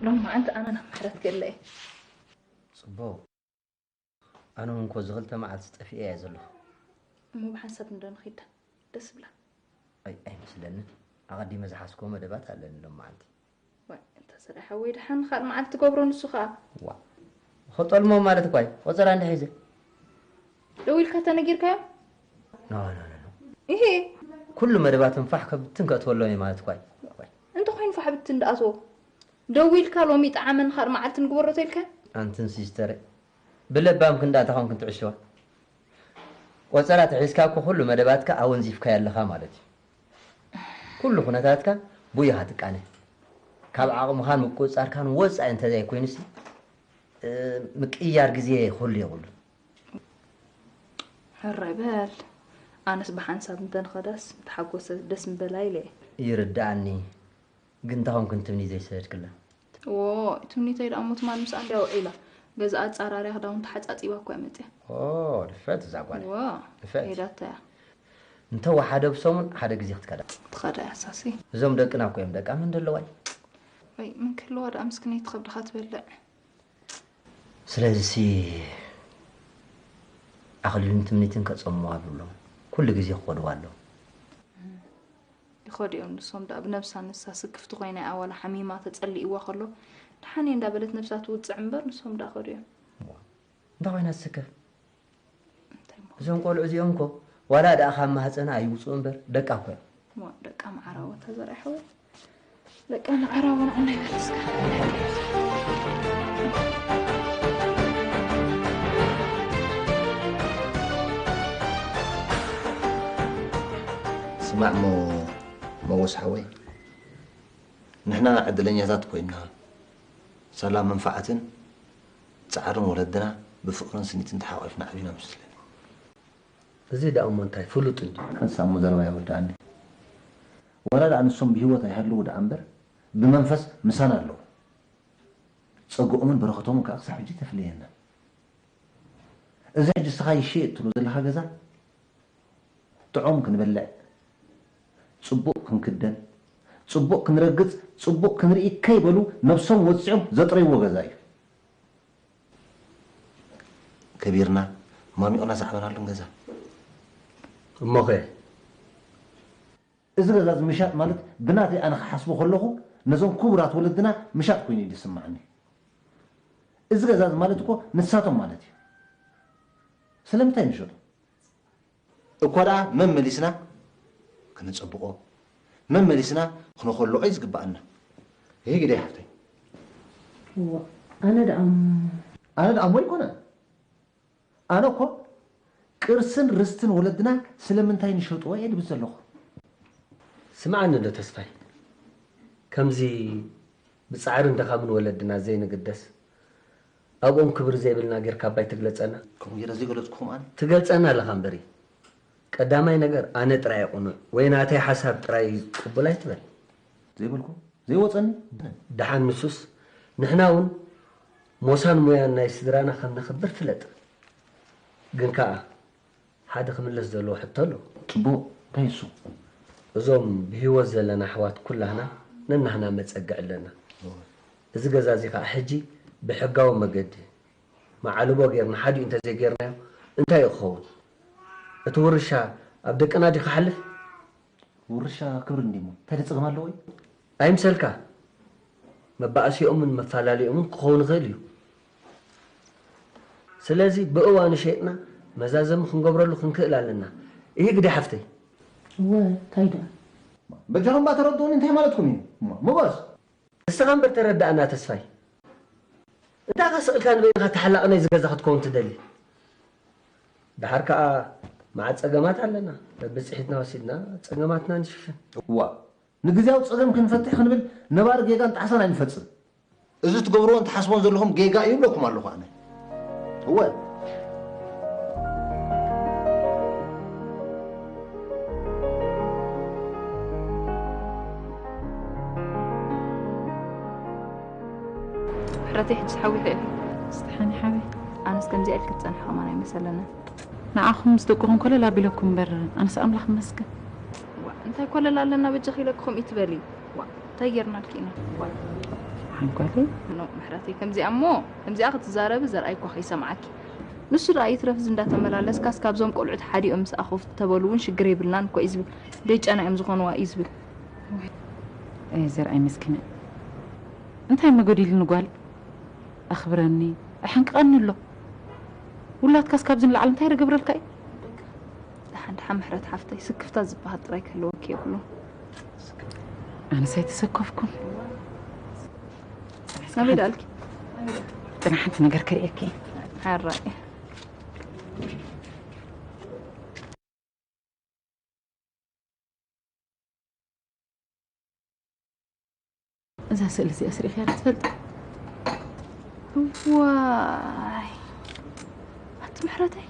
ሎም መዓልቲ ኣነ ናብ ምሕረት ክእለ እየ። ጽቡቕ። ኣነ እውን እኮ እዚ ክልተ መዓልቲ ጠፊኤ እየ ዘለኹ። እሞ ብሓንሳብ እንዶ ንኺድ ደስ ብላ። ኣይ ኣይመስለንን። ኣቐዲመ ዝሓዝኮ መደባት ኣለኒ ሎም መዓልቲ። ዋይ እንተ ሰሪሓ ወይ ድሓን ካልእ መዓልቲ ትገብሮ ንሱ ኸኣ። ዋ ኸጠልሞ ማለት እኳ እዩ። ቆጸራ እንደ ሒዘ። ደው ኢልካ ተነጊርካዮ? ኖ ኖ ኖ ኖ። ይሄ ኩሉ መደባትን ፋሕ ከብትን ከእትወሎም እየ ማለት እኳ እዩ። እንተ ኮይኑ ፋሕ ብትን ደኣትዎ። ደው ኢልካ ሎሚ ጠዓመን ካልእ መዓልቲ ንግበሮ ተኢልካ? ኣንትን ሲስተር ብለባም ክንዳ ተኾንክን ትዕሽዋ። ቆጸራ ተሒዝካ እኮ ኩሉ መደባትካ ኣወንዚፍካዮ ኣለኻ ማለት እዩ። ኩሉ ኩነታትካ ብኡ ኢኻ ትቃነ። ካብ ዓቕምኻን ምቁጽጻርካን ወጻኢ እንተዘይኮይኑሲ ምቅይያር ግዜ ኩሉ የብሉን። ሕራይ በል ኣነስ ብሓንሳብ እንተንኸዳስ ምተሓጎሰ ደስ ምበላ ኢለ እየ። ይርድኣኒ። ግን እንታይ ኮንክን ትምኒ ዘይሰደድክላ? ዎ ትምኒተይ ደኣ ሞ ትማል ምስኣ እንድያ ውዒላ ገዛ ኣጻራርያ ክዳውንቲ ሓጻጺባ እኮ እያ መጽያ። ኦ ድፈት እዛ ጓል ዋ ድፈት። ሄዳታ እያ። እንተ ወሓደ ብሰሙን ሓደ ግዜ ክትከዳ። ትኸዳ እያ ሳሲ። እዞም ደቅና እኮ እዮም ደቃ መን ደለዋይ። ወይ ምን ክህልዋ ደኣ ምስክነይቲ ከብድኻ ትበልዕ። ስለዚሲ ኣኽሊሉን ትምኒትን ከጸምዋ ብሎም ኩሉ ግዜ ክኸድዋ ኣለዎም። ይኸዱ እዮም ንሶም ደኣ ብነብሳ ንሳ ስክፍቲ ኮይና እያ ዋላ ሓሚማ ተጸሊእዋ ከሎ ደሓን እየ እንዳበለት ነብሳ ትውጽዕ እምበር ንሶም ደኣ ኸዱ እዮም። እንታይ ኮይና ትስከፍ? እንታይ እሞ እዞም ቆልዑ እዚኦም እኮ ዋላ ደኣ ካብ ማህፀና ኣይውፅኡ እምበር ደቃ እኮ እዮም። እሞ ደቃ መዓራዎ ተዘርአ ሓወይ ደቃ መዓራዎ ንዓና ይበል እስከ። ስማዕ እሞ መጎስ ሓወይ ንሕና ዕድለኛታት ኮይንና ሳላ መንፍዓትን ጻዕርን ወለድና ብፍቕርን ስኒትን ተሓቋፊና ዓቢና መስለኒ። እዚ ደኣ እሞ እንታይ ፍሉጥ እንድዩ። ሓንሳብ እሞ ዘረባ የወድኣኒ። ዋላ ደኣ ንሶም ብህይወት ኣይሃልዉ ደኣ እምበር ብመንፈስ ምሳና ኣለዉ። ጸግኦምን በረኸቶምን ከኣ ክሳብ ሕጂ ተፍለየና። እዚ ሕጂ እስኻ ይሽየጥ ትብሎ ዘለኻ ገዛ ጥዑም ክንበልዕ፣ ጽቡቕ ክንክደን፣ ጽቡቕ ክንረግጽ፣ ጽቡቕ ክንርኢ ከይበሉ ነብሶም ወጺኦም ዘጥረይዎ ገዛ እዩ። ከቢርና ማሚቕና ዝዓበናሉን ገዛ። እሞኸ እዚ ገዛ እዚ ምሻጥ ማለት ብናተይ ኣነ ክሓስቦ ከለኹ ነዞም ክቡራት ወለድና ምሻጥ ኮይኑ እዩ ዝስምዓኒ። እዚ ገዛ እዚ ማለት እኮ ንሳቶም ማለት እዩ። ስለምንታይ ንሸጦ? እኳ ደኣ መመሊስና ክነጸብቖ መመሊስና ክነኾልቖ እዩ ዝግብኣና። ይህ ግደይ ሓፍተይ። እዋ ኣነ ደኣ ኣነ ደኣ እሞ ኣይኮነን። ኣነ እኮ ቅርስን ርስትን ወለድና ስለምንታይ ንሸጥዎ እየ ድብል ዘለኹ። ስምዓኒ እንዶ ተስፋይ፣ ከምዚ ብጻዕርን ድኻምን ወለድና ዘይንግደስ፣ ኣብኦም ክብሪ ዘይብልና ጌርካ እባ ኣይትግለጸና። ከምኡ ጌረ ዘይገለጽኩኹም ኣነ። ትገልጸና ኣለኻ እምበሪ። ቀዳማይ ነገር ኣነ ጥራይ እየ ቅኑዕ ወይ ናተይ ሓሳብ ጥራይ ቅቡል ኣይትበል። ዘይበልኩ ዘይወጸኒ። ደሓን ንሱስ ንሕና እውን ሞሳን ሞያን ናይ ስድራና ከም ነኽብር ፍለጥ። ግን ከኣ ሓደ ክምለስ ዘለዎ ሕቶ ኣሎ። ጽቡቕ፣ እንታይ እሱ? እዞም ብህይወት ዘለና ኣሕዋት ኩላህና ነናህና መጸግዒ ኣለና። እዚ ገዛ እዚ ከኣ ሕጂ ብሕጋዊ መገዲ መዓልቦ ጌርና ሓዲኡ እንተዘይጌርናዮ እንታይ እዩ ክኸውን? እቲ ውርሻ ኣብ ደቅና ድዩ ክሓልፍ? ውርሻ ክብሪ እንዲሞ እንታይ ደጸገም ኣለዎ እዩ? ኣይምሰልካ መባእሲኦምን መፈላለይኦምን ክኸውን ይኽእል እዩ። ስለዚ ብእዋኑ ሸይጥና መዛዘሚ ክንገብረሉ ክንክእል ኣለና። ይህ ግዲ ሓፍተይ። እወ እንታይ ደኣ? በጃኹም እባ ተረድኡኒ እንታይ ማለትኩም እዩ? እሞ መጎስ ንስኻ እምበር ተረዳእና ተስፋይ። እንታይ ከስቕልካ ንበይንኻ ተሓላቒ ናይዚ ገዛ ክትከውን ትደሊ? ደሓር ከኣ መዓት ጸገማት ኣለና። በብጽሒትና ወሲድና ጸገማትና ንሽፍን። እዋ ንግዝያዊ ጸገም ክንፈትሕ ክንብል ነባሪ ጌጋን ጣዕሳን ኣይንፈጽም። እዚ ትገብርዎን ትሓስቦን ዘለኹም ጌጋ እዩ እብለኩም ኣለኹ ኣነ። እወ። ምሕረተይ ሕጂ ሓዊኸ ኢኺ። ስተሓኒ ሓወይ። ኣነስ ከምዚኣ ኢልኪ ትጸንሒ ከማን ኣይመሰለንን። ንዓኹም ምስ ደቅኹም ኮለል ኣቢለኩም እምበር ኣነስ ኣምላኽ ይመስገን። ዋእ እንታይ ኮለል ኣለና በጃኺ ኢለኪ ከምኡ ትበሊ። ዋእ እንታይ ጌርናልኪ ኢና። ዋእ። ጓለይ። ኖ ምሕረተይ፣ ከምዚኣ እሞ ከምዚኣ ክትዛረቢ ዘርኣይ እኳ ከይሰምዓኪ። ንሱ ደኣ ይትረፍስ እንዳተመላለስካስ ካብዞም ቆልዑት ሓዲኦም ምስ ኣኸፍቱ ተበሉ እውን ሽግር የብልናን እኮ እዩ ዝብል። ደይ ጨና እዮም ዝኾንዋ እዩ ዝብል። ኣይ ዘርኣይ መስኪና፣ እንታይ መገዲልኒ ጓል? ኣኽብረኒ፣ ኣሕንቅቐኒ ኣሎ። ውላድካስ ካብዚ ንላዕሊ እንታይ ርገብረልካ እዩ? ደሓን ደሓን ምሕረት ሓፍተይ፣ ስክፍታ ዝበሃል ጥራይ ክህልወኪ የብሉ። ኣነስ ኣይተሰከፍኩን። ናበይ ደኣልኪ? ጥና ሓንቲ ነገር ከርእየኪ። ሓራይ። እዛ ስእሊ እዚኣ ስሪእኽያ ዶ ትፈልጢ? ዋይ፣ ኣቲ ምሕረተይ፣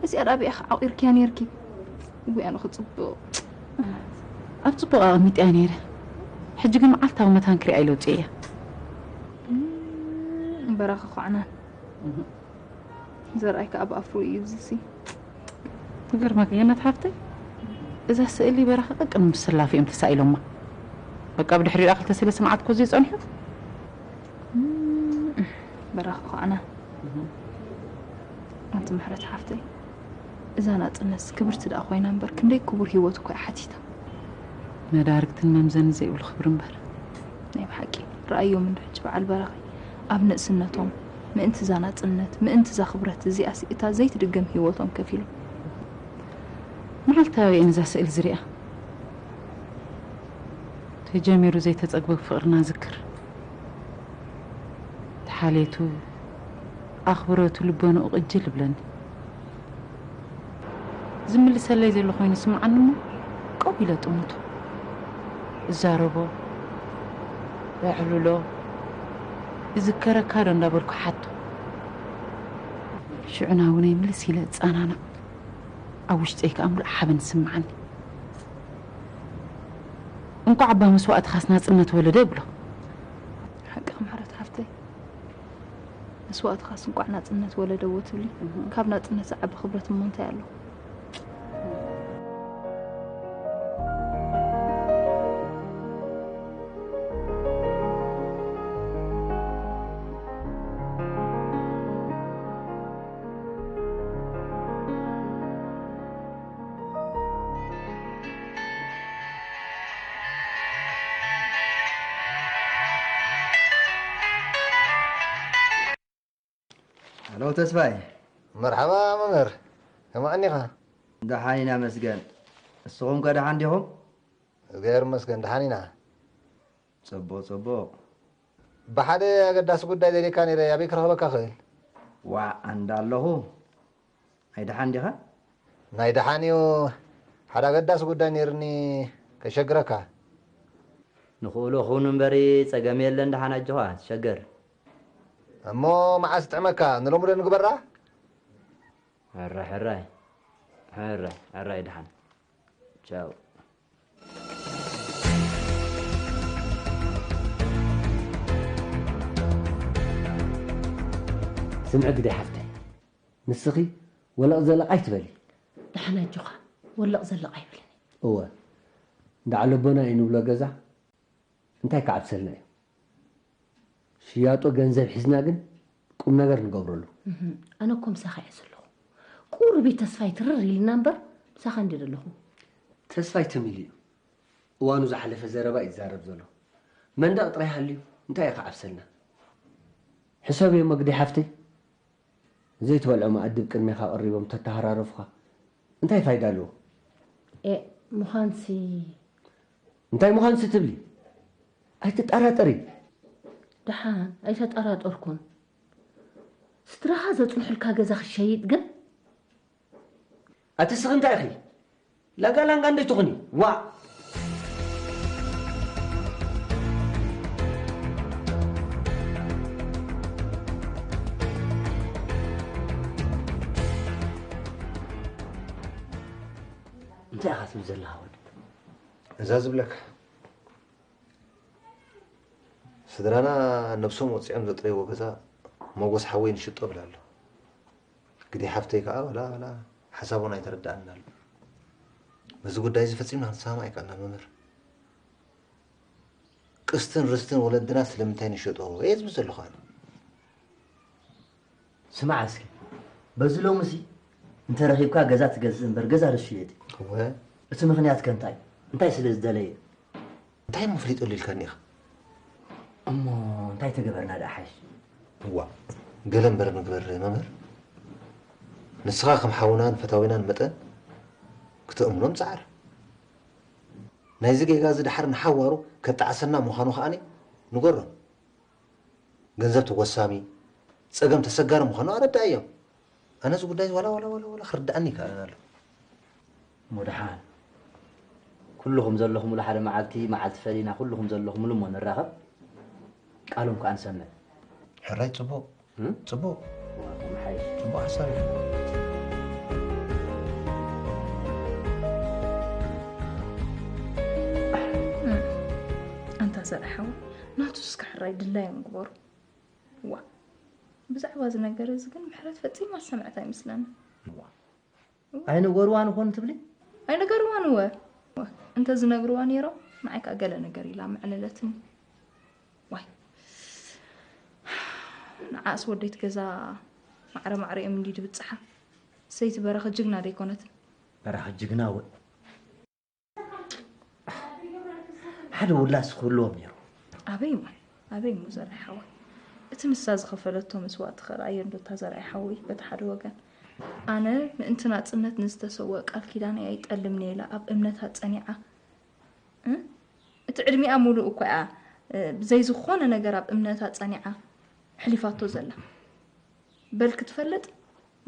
እዚኣ ደኣ ኣበይ ኢኺ ዓቑርክያ ነይርኪ? እውይ፣ ኣነ ክጽብቕ። ኣብ ጽቡቕ ኣቐሚጠያ ነይረ። ሕጂ ግን መዓልታዊ መታን ክሪኣ ኢለ ኣውጽኤያ። እም፣ በራኺ ኳዕናን። እህ። ዘርኣይ ከኣ ብኣፍሩ እዩ እዚሲ። ትገርመኪ ገነት ሓፍተይ፣ እዛ ስእሊ በራኺ ቀቅን ምስ ሰላፊ እዮም ተሳኢሎማ። በቃ ብድሕሪኡ ክልተ ሰለስተ መዓልቲ እኮ ዘይጸንሑ። እም፣ በራኺ ኳዕና። እህ። ኣንቲ ምሕረት ሓፍተይ፣ እዛ ናጽነት ክብርቲ ደኣ ኮይና እምበር ክንደይ ክቡር ህይወት እኮ እያ ሓቲታ። መዳርግትን መምዘኒ ዘይብሉ ክብሪ እምበር። ናይ ብሓቂ ረኣዮም እንዶ ሕጂ በዓል በራኺ ኣብ ንእስነቶም ምእንቲ እዛ ናጽነት፣ ምእንቲ እዛ ክብረት እዚኣሲ እታ ዘይትድገም ህይወቶም ከፊሎም። መዓልታዊ እየን እዛ ስእሊ ዝሪኣ። ተጀሚሩ ዘይተጸግበ ፍቕርና ዝክር። ተሓሌቱ ኣኽብረቱ ልበንኡ ቅጅል ይብለኒ። ዝምልሰለይ ዘሎ ኮይኑ ስምዓኒ እሞ ቀው ኢለ ጥምቶ። እዛረቦ፣ እዕልሎ፣ እዝከረካ ዶ እንዳበልኩ ሓቶ። ሽዑ ናብነይ ምልስ ኢለ እጸናናዕ። ኣብ ውሽጠይ ከኣ ምሉእ ሓበን ይስምዓኒ። እንቋዕ እባ መስዋእትኻስ ናጽነት ወለደ እብሎ። ሓቅኺ ምሕረት ሓፍተይ። መስዋእትኻስ እንቋዕ ናጽነት ወለደዎ ትብሊ። እህ። ካብ ናጽነት ዝዓቢ ክብረት እሞ እንታይ ኣሎ? ሄሎ ተስፋይ። መርሓባ መምህር፣ ከመይ ቀኒኻ? ደሓን ኢና መስገን። ንስኹም ከ ደሓን ዲኹም? እግዚኣብሔር ይመስገን ደሓን ኢና። ጽቡቕ፣ ጽቡቕ። ብሓደ ኣገዳሲ ጉዳይ ደልየካ ነይረ፣ ኣበይ ክረኽበካ እኽእል? ዋእ፣ ኣንዳ ኣለኹ። ናይ ደሓን ዲኻ? ናይ ደሓን እዩ። ሓደ ኣገዳሲ ጉዳይ ነይሩኒ ከሸግረካ። ንኽእሎ ኹን እምበሪ ጸገም የለን፣ ደሓን ኣጆኻ፣ ትሸገር። እሞ መዓስ ጥዕመካ? ንሎሚ ዶ ንግበራ? ሕራይ፣ ሕራይ። ሕራይ፣ ሕራይ፣ ደሓን። ቻው። ስምዒ ግደይ ሓፍተይ፣ ንስኺ ወለቕ ዘለቕ ኣይትበሊ። ደሓን ኣጆኻ፣ ወለቕ ዘለቕ ኣይብልን። እወ፣ እንዳ ዓለቦና እዩ ንብሎ ገዛ እንታይ ክዓብሰልና እዩ? ሽያጦ ገንዘብ ሒዝና ግን ቁም ነገር ንገብረሉ። እህም፣ ኣነ እኮ ምሳኻ እየ ዘለኹ። ቁሩብ እዩ ተስፋይ ትርር ኢልና እምበር ምሳኻ እንድየ ዘለኹ። ተስፋይ ትም ኢሉ እዩ። እዋኑ ዝሓለፈ ዘረባ እዩ ዝዛረብ ዘሎ። መንደቕ ጥራይ ሃልዩ እንታይ እዩ ክዓብሰልና? ሕሰብዮ መግዲ ሓፍተይ። ዘይትበልዖ መኣዲ ኣብ ቅድሜኻ ኣቕሪቦም ተተሃራረፉኻ እንታይ ፋይዳ ኣለዎ? ኤእ፣ ምዃንሲ እንታይ ምዃንሲ ትብሊ? ኣይትጠራጠሪ። ደሓን ኣይተጠራጠርኩን። ስድራኻ ዘጽንሑልካ ገዛ ክሸይጥ ግን? ኣቲ ስኺ እንታይ ኢኺ? ላንጋ ላንጋ እንዴት ትኾኒ? ዋእ! እንታይ ኢኻ ትብል ዘለኻ ወዲ? እዛ ዝብለካ። ስድራና ነብሶም ወጺኦም ዘጥረይዎ ገዛ ሞጎስ ሓወይ ንሽጦ ብላ ኣሎ። ግደይ ሓፍተይ ከኣ ዋላ ዋላ ሓሳቦን ኣይተረድኣንን ኣሎ። በዚ ጉዳይ እዚ ፈጺምና ክንሰማማዕ ኣይከኣልናን መምህር። ቅስትን ርስትን ወለድና ስለምንታይ ንሸጦ እየ ዝብል ዘለኹ ኣነ። ስማዕ እስኪ፣ በዚ ሎምሲ እንተ ረኺብካ ገዛ ትገዝእ እምበር ገዛ ርሱ ይሸጥ። እወ። እቲ ምኽንያት ከ እንታይ? እንታይ ስለ ዝደለየ? እንታይ እሞ ፍሊጠሉ ኢልካኒ ኢኻ? እሞ እንታይ ተገበርና ደኣ ሓይሽ? እዋ፣ ገለ እምበር ንግበር መምህር። ንስኻ ከም ሓውናን ፈታዊናን መጠን ክተእምኖም ጸዓር። ናይዚ ጌጋ እዚ ደሓር ንሓዋሩ ከጣዕሰና ምዃኑ ከኣኒ ንገሮም። ገንዘብ ተጎሳሚ፣ ጸገም ተሰጋሪ ምዃኑ ኣረዳእዮም። ኣነ እዚ ጉዳይ ዋላ ዋላ ዋላ ዋላ ክርድኣኒ ይከኣለን ኣሎ። እሞ ደሓን ኩልኹም ዘለኹምሉ ሓደ መዓልቲ መዓልቲ ፈሊና ኩልኹም ዘለኹምሉ እሞ ንራኸብ፣ ቃሎም ከዓ ንሰምዕ። ሕራይ ጽቡቕ እም? ጽቡቕ። ዋኹም ሓይሽ። ጽቡቕ ሓሳብ እዩ። ኣንታ ዘርኣይ ሓወይ ናቱ እስከ ሕራይ ድላዮም ግበሩ። ዋ ብዛዕባ እዚ ነገር እዚ ግን ምሕረት ፈጺማ ዝሰምዐት ኣይመስለንን። ኣይነገርዋን ይኾን ትብሊ? ኣይነገርዋን እወ። እንተ ዝነግርዋ ነይሮም ንዓይ ከኣ ገለ ነገር ኢላ ምዕለለትኒ። ዋይ ንዓስ ወደይት ገዛ ማዕረ ማዕረ እዮም እንዲ ድብጽሓ። ሰይቲ በረኸ ጅግና ደይኮነትን። በረኸ ጅግና ወ ሓደ ውላስ ክህልዎም ነይሩ። ኣበይ እሞ ኣበይ እሞ ዘርኣይ ሓወይ እቲ ንሳ ዝኸፈለቶ መስዋእቲ ከ ረኣዮ እንዶ እታ ዘርኣይ ሓወይ በቲ ሓደ ወገን ኣነ ምእንቲ ናጽነት ንዝተሰወኣ ቃል ኪዳነይ ኣይጠልምን'የ ኢላ ኣብ እምነታ ጸኒዓ እ እቲ ዕድሚኣ ሙሉእ እኮ እያ ብዘይ ዝኾነ ነገር ኣብ እምነታ ጸኒዓ ኣሕሊፋቶ ዘላ በል ክትፈልጥ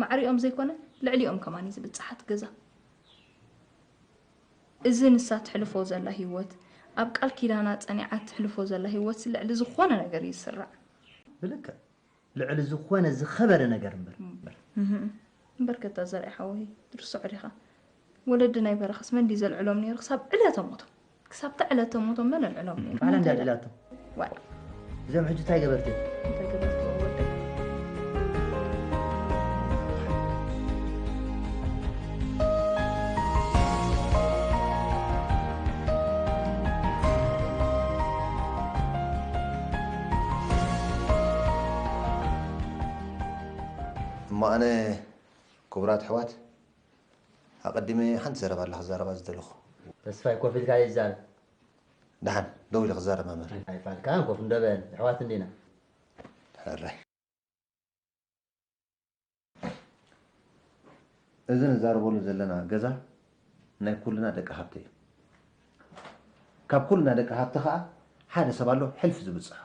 ማዕሪኦም ዘይኮነ ልዕሊኦም ከማን እዩ ዝብጽሓ እቲ ገዛ። እዚ ንሳ ትሕልፎ ዘላ ሂወት ኣብ ቃል ኪዳና ጸኒዓ ትሕልፎ ዘላ ሂወትሲ ልዕሊ ዝኾነ ነገር እዩ ዝስራዕ። ብልክዕ ልዕሊ ዝኾነ ዝኸበረ ነገር እምበር። እምበር ከታ ዘርኣይ ሓወይ ትርስዖ ዲኻ ወለዲ ናይ በረኸስ መን ድዩ ዘልዕሎም ነይሩ ክሳብ ዕለተ ሞቶም። ክሳብ ተዕለተ ሞቶም መን ኣልዕሎም ነይሩ? ባዕላ እንዳ ኣልዕላቶ። ዋይ እዚኦም ሕጂ እንታይ ገበርቲ እዮም? እንታይ ገበርቲ እዮም ወደይ? እሞ ኣነ ክቡራት ኣሕዋት ኣቐዲመ ሓንቲ ዘረባ ኣላ ክዛረባ ዝደለኹ። ተስፋይ ኮፍ ኢልካ ኣይዛረብ። ደሓን ደው ኢለ ክዛረብ መምህር። ኣይፋልካ ኮፍ እንዶ በል ኣሕዋት እንዲና። ሕራይ። እዚ ንዛረበሉ ዘለና ገዛ ናይ ኩልና ደቂ ሃብቲ እዩ። ካብ ኩልና ደቂ ሃብቲ ከዓ ሓደ ሰብ ኣሎ ሕልፊ ዝብፅሖ።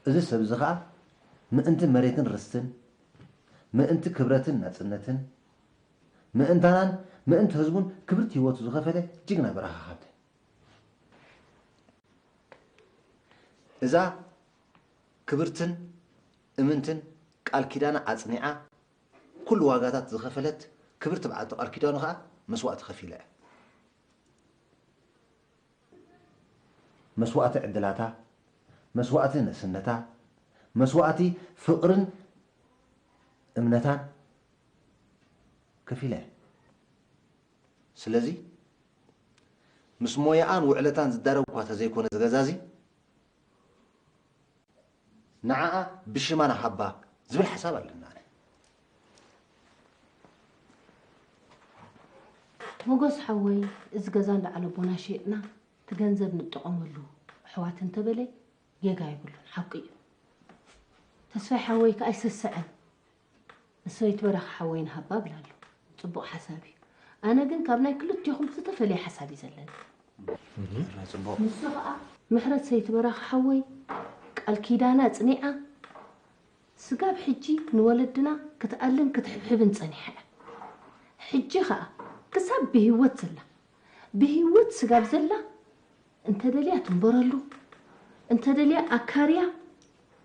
እዚ ሰብ እዚ ከዓ ምእንቲ መሬትን ርስትን፣ ምእንቲ ክብረትን ናፅነትን፣ ምእንታናን ምእንቲ ህዝቡን ክብርቲ ህይወቱ ዝኸፈለ ጅግና በራኺ ሃብተ። እዛ ክብርትን እምንትን ቃል ኪዳና ኣፅኒዓ ኩሉ ዋጋታት ዝኸፈለት ክብርቲ በዓልቲ ቃል ኪዳኑ ከዓ መስዋእቲ ከፊላ እያ። መስዋእቲ ዕድላታ፣ መስዋእቲ ንእስነታ፣ መስዋእቲ ፍቕርን እምነታን ከፊላ እያ። ስለዚ ምስ ሞያኣን ውዕለታን ዝዳረግ እኳ ተዘይኮነ እዚ ገዛ እዚ ንዓኣ ብሽማ ንሃባ ዝብል ሓሳብ ኣለኒ ኣነ። ሞጎስ ሓወይ እዚ ገዛ እንዳ ዓለቦና ሸይጥና እቲ ገንዘብ ንጠቐመሉ ኣሕዋት እንተበለ ጌጋ የብሉን ሓቂ እዩ። ተስፋይ ሓወይ ከኣ ኣይሰስዐን። ንሰበይቲ በራኺ ሓወይ ንሃባ እብላ ኣሎ። ጽቡቕ ሓሳብ እዩ። ኣነ ግን ካብ ናይ ክልቲኹም ዝተፈለየ ሓሳብ እዩ ዘለኒ። ጽቡቕ። ንሱ ኸኣ ምሕረት ሰይቲ በራኺ ሓወይ ቃል ኪዳና ጽኒዓ ስጋብ ሕጂ ንወለድና ክትኣልን ክትሕብሕብን ጸኒሓ እያ። ሕጂ ኸኣ ክሳብ ብህይወት ዘላ ብህይወት ስጋብ ዘላ እንተ ደልያ ትንበረሉ እንተ ደልያ ኣካርያ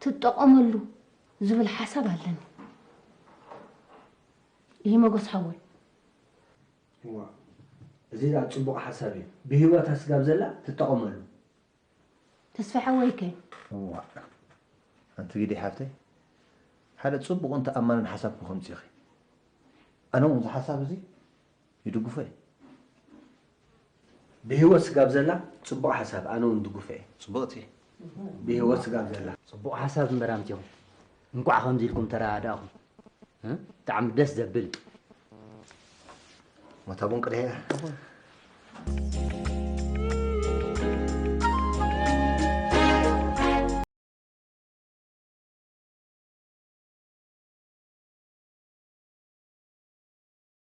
ትጠቐመሉ ዝብል ሓሳብ ኣለኒ። ይህ መጎስ ሓወይ። እዋ እዚ ደኣ ጽቡቕ ሓሳብ እዩ። ብህይወት ኣስጋብ ዘላ ትጠቐመሉ። ተስፋ ሓወይ ከ? እዋ ኣንቲ ግዲ ሓፍተይ ሓደ ጽቡቕን ተኣማንን ሓሳብ ክኾምጽ ኢኺ። ኣነ እውን እዚ ሓሳብ እዚ ይድግፎ እየ። ብህይወት ስጋብ ዘላ ጽቡቕ ሓሳብ፣ ኣነ እውን ድጉፈ እየ። ጽቡቕቲ። ብህይወት ስጋብ ዘላ ጽቡቕ ሓሳብ እምበር ኣምጺኹም። እንኳዕ ከምዚ ኢልኩም ተረዳእኹም። እ? ብጣዕሚ ደስ ዘብል። ሞታ ቡን ቅድሐ።